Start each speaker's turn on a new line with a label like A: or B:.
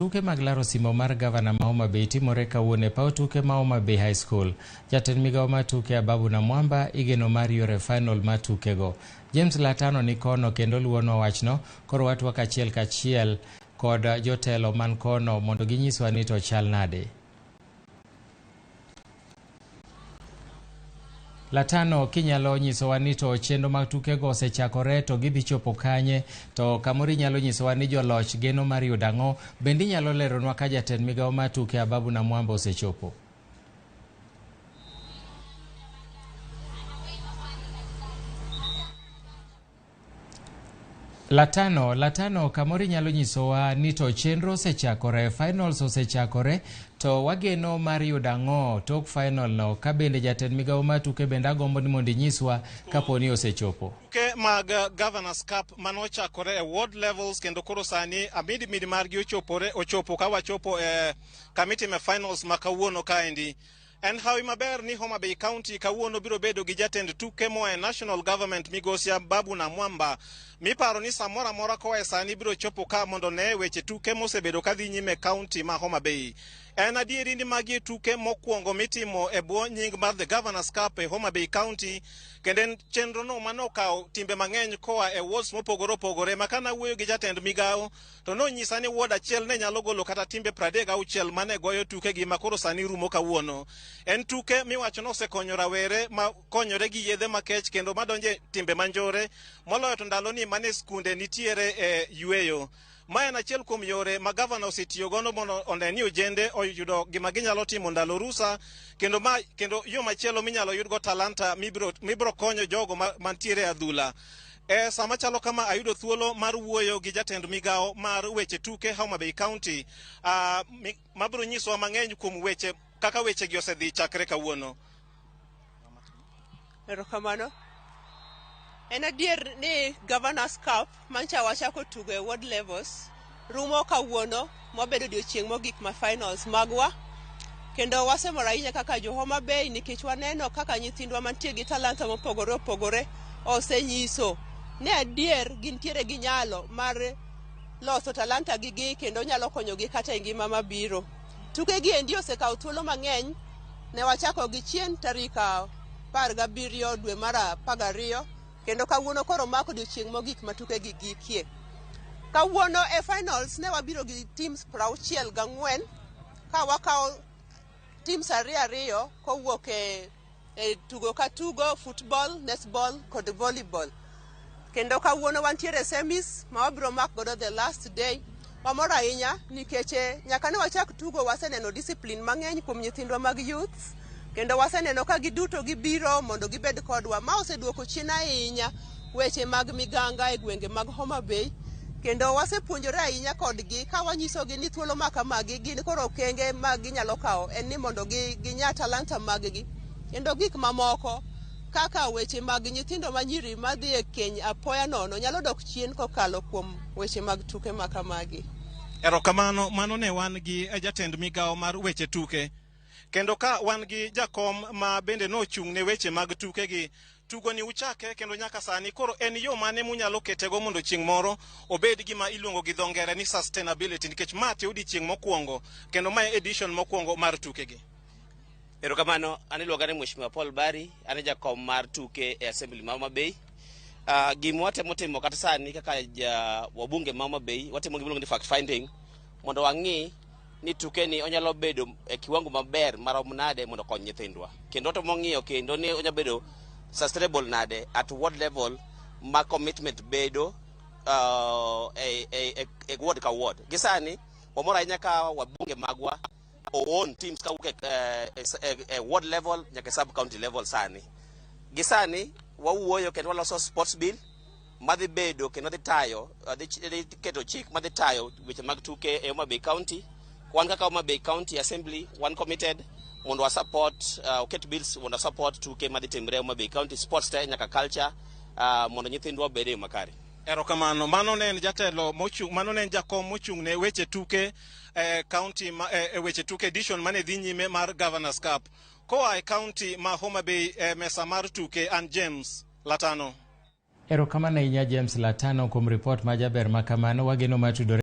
A: Tuke mag laro simo mar gavana ma Homa Bay timore kawuono e paw tuke ma Homa Bay High School. Jatend migawo mar tuke Ababu Namwamba igeno mar yore final mar tukego. James Latano ni kono kendo luwonwa wachno, koro watwak achiel kachiel kod jotelo man kono mondo ginyiswa ni to chal nade. Latano, kinyalo nyisowa ni to chenro mag tukego osechakore to gidhi chopo kanye, to kamoro inyalo nyisowa ni joloch geno mar yudo ang'o, bende inyalo leronwa ka jatend migawo mar tuke Ababu Namwamba osechopo? Latano, Latano, kamoro inyalo nyisowa ni to chenro osechakore, finals osechakore, to wageno mar yudo ang'o tok final no, ka bende jatend migawo mar tuke bende agombo ni mondo inyiswa kapo ni osechopo.
B: Tuke mag Governors Cup manochakore e ward levels kendo koro sani amidimidi margi ochopore ochopo ka wachopo e kamitime finals ma kawuono kaendi. En hawi maber ni Homa Bay County kawuono biro bedo gi jatend tuke moa e national government migosi Ababu Namwamba miparo ni samoro amora koa e sani biro chopo ka mondo one weche tuke mosebedo kadhi nyime e county ma Homa Bay. En adieri ni magi e tuke mokwongo mitimo e bwo nying mar The Governors Cup e Homa Bay County kendo en chenrono manokawo timbe mang'eny koa e wards mopogore opogore ma kana wuoyo gi jatend migawo to nonyisa ni ward achiel ne nyalo golo kata timbe 36 mane goyo tukegi ma koro sani rumo kawuono. En tuke miwacho ni osekonyo rawere ma konyore gi yedhe makech kendo madonje timbe manjore moloyo to ndaloni mane skunde nitiere e yueyo. Ma en achiel kuom yore ma gavana osetiyo godo mondo one ni ojende oyudo gima ginyalo timo ndalo rusa kendo ma kendo yo machielo minyalo yudgo talanta mibiro konyo jogo mantiere e adhula. E sama chalo kama ayudo thuolo mar wuoyo gi jatend migawo mar weche tuke Homa Bay County mabiro nyisowa mang'eny kuom weche kaka wechegi osedhi chakre kawuono.
C: Erokamano. En adier ni Governors Cup mancha wachako tugo e ward levels rumo kawuono mobedo odiochieng' mogik ma finals magwa. Kendo wasemor ahinya kaka jo Homa Bay nikech waneno kaka nyithindwa mantie gi talanta mopogore opogore osenyiso ni adier gintiere gi nyalo mar loso talanta gi gi kendo nyalo konyogi kata e ngima mabiro. Tuke gi endi osekawo thuolo mang'eny, ne wachako gi chien tarik 17 dwe mar 12 kendo kawuono koro mako odiochieng' mogik ma tuke gi gikie. Kawuono e finals ne wabiro gi teams 64 ka wakawo teams ariyo ariyo kowuok e tugo ka tugo, football, netball kod volleyball. Kendo kawuono wantiere semis ma wabiro mak godo the last day. Wamor ahinya nikech nyaka ne wachak tugo waseneno discipline mang'eny kuom nyithindwa mag youths kendo waseneno ka giduto gibiro mondo gibed kodwa. Ma oseduoko chien ahinya weche mag miganga e gwenge mag Homa Bay kendo wasepuonjore ahinya kodgi ka wanyisogi ni thuolo ma kamagi gin koro okenge ma ginyalo kawo en ni mondo ginya talanta maggi kendo gik mamoko kaka weche mag nyithindo manyiri madhi e keny apoya nono nyalo dok chien kokalo kuom weche mag tuke ma kamagi.
B: Erokamano, mano ne wan gi jatend migawo mar weche tuke. Kendo ka wan gi jakom ma bende nochung' ne weche mag tukegi, tugo ni uchake kendo nyaka sani koro en yo mane munyalo ketego mondo chieng' moro obed gima iluongo gi dho ngere ni sustainability nikech ma to e odiochieng' mokwongo kendo ma e edition mokwongo mar tukegi.
D: Erokamano, an iluonga ni Mheshimiwa Paul Bari, an e jakom mar tuke e Assembly ma Homa Bay. Gima watemo timo kata sani kaka ja wabunge ma Homa Bay, watimo gima iluongo ni fact finding mondo wang'i ni tuke ni onyalo bedo e kiwango maber marom nade mondo okony nyithindwa. Kendo watemo ng'iyo kendo ni onyalo bedo sustainable nade at ward level ma commitment bedo e ward ka ward. Gi sani wamor ahinya ka wabunge magwa own teams kawuok e ward level nyaka e sub county level sani. Gi sani wawuoyo kendo waloso sports bill madhi bedo kendo dhi tayo dhi keto chik madhi tayo weche mag tuke e Homa Bay County. Wan kaka Homa Bay County Assembly wan committed mondo wa support oket bills mondo wa support tuke madhi timre Homa Bay County, sports te nyaka culture mondo nyithindwa obed e yo makare.
B: Erokamano, mano ne en jatelo mochung', mano ne en jakom mochung' ne weche tuke e county ma, e weche tuke edition mane dhi nyime mar Governors Cup. Koa e county ma Homa Bay e mesa mar tuke, an James Latano.
A: Erokamano ahinya James Latano kuom ripot ma jaber ma kamano, wageno mar tudore